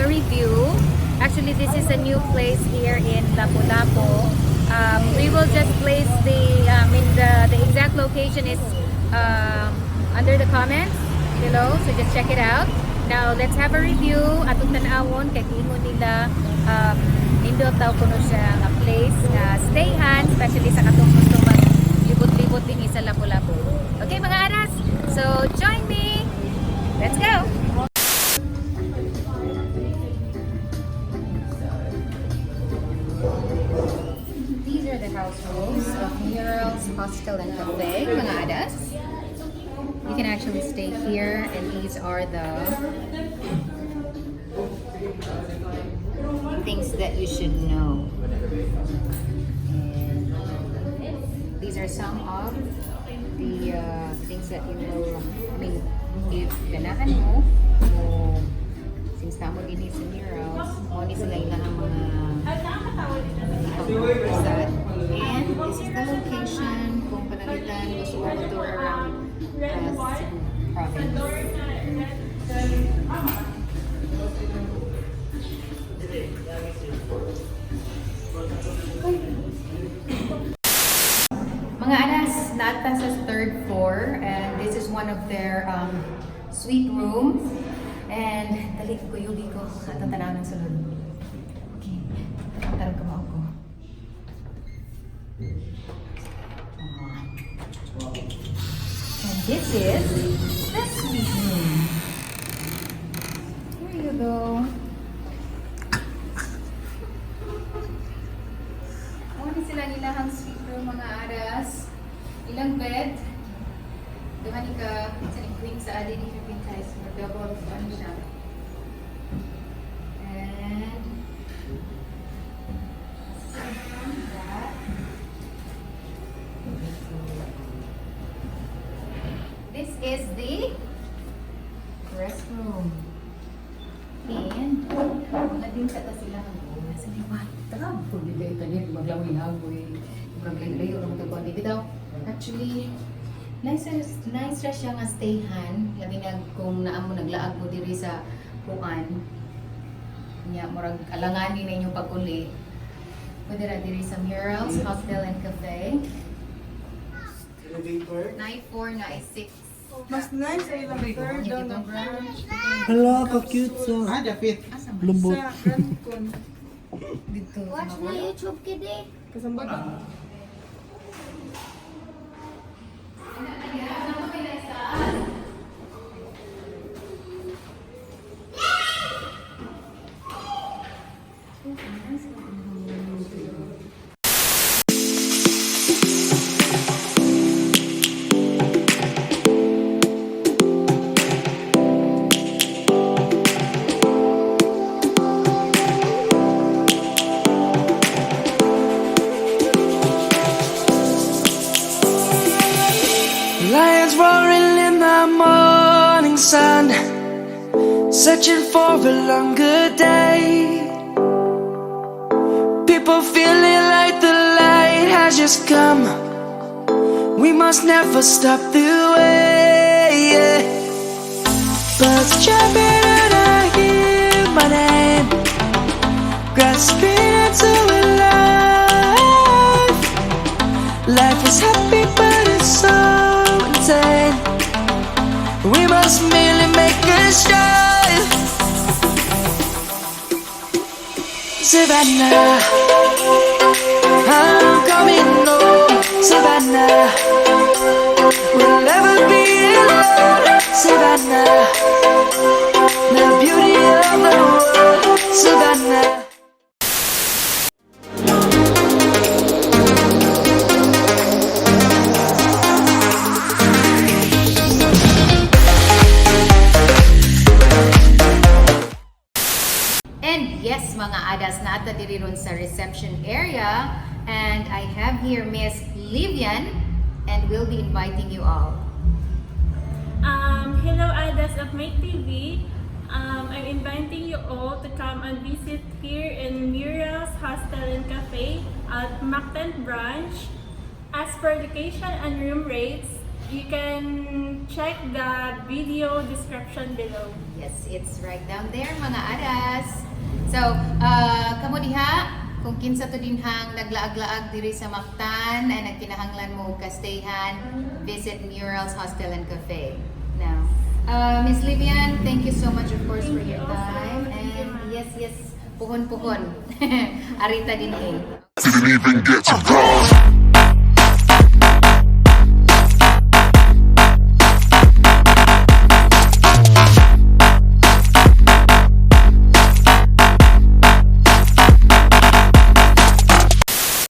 review. Actually, this is a new place here in Lapu-Lapu. We will just place the, I mean, the exact location is under the comments below, so just check it out. Now, let's have a review. Atong tan-awon, kay giingon nila, nindot daw kuno siya nga place nga stayhan, especially sa katong gusto mag libot-libot din sa Lapu-Lapu. Okay, mga adas, so join me! Let's go! These are the house rules of Murals Hostel and Cafe, mga adas. You can actually stay here, and these are the things that you should know. And these are some of the things that you will, I mean, if ganahan mo, o since namo din sa Murals, mo ni sila ilang mga ipang-usad. And this is the location kung pananglitan gusto mo tour around Cebu province. Mga anas, naa ta sa third floor, and this is one of their suite rooms. And dali, kuyugi ko atong tanaw ng sulod. Okay, tarong kamao ko. Ah. And this is the suite room. Here you go. Mao ni sila ilahang suite room, mga aras. Ilang bed. Duha ni ka sa ni queen sa adi ni siya queen size. Double ano siya. And aside from that, this is the restroom. And mga din sa ta sila ang nasa ni bathtub. Kung di kayo tanin, maglaway-laway. Murag layo-layo ra mo tagkuan. Di bitaw. Actually, nice nice ra siya nga stayhan. Labi na kung naa mo naglaag mo diri sa kuan. Nya murag alanganin na inyong pag-uli. Pwede ra diri sa Murals Hostel and Cafe. Elevator. 94, 96. Mas nice ay ilang third daw na branch. Hala, ka-cute sa Ah, dapit. Asa man? lubot. Sa Grand Con. Dito. Watch my YouTube kidi. Kasambag. Lions roaring in the morning sun, searching for a longer day. People feeling like the light has just come. We must never stop the way. Yeah. Birds jumping and I hear my name, grasping into a life. Life is happy, but it's so insane. We must merely make a start. Savannah, I'm coming home. Savannah, we'll never be alone. Savannah, the beauty of the world. Savannah. And yes, mga adas, naa ta diri ron sa reception area. And I have here Miss Livian, and we'll be inviting you all. Hello, Adas of Make TV. I'm inviting you all to come and visit here in Murals Hostel and Cafe at Mactan Branch. As for location and room rates, You can check the video description below. Yes, it's right down there, mga aras. So, kamo diha, kung kinsa to dinhang naglaag-laag diri sa Mactan ay nagkinahanglan mo og kastayhan, visit Murals Hostel and Cafe. Now, Miss Livian, thank you so much, of course, Thank for you your also. time. Thank you, And ma'am. yes, puhon-puhon. Arita din eh. Didn't even get to cross.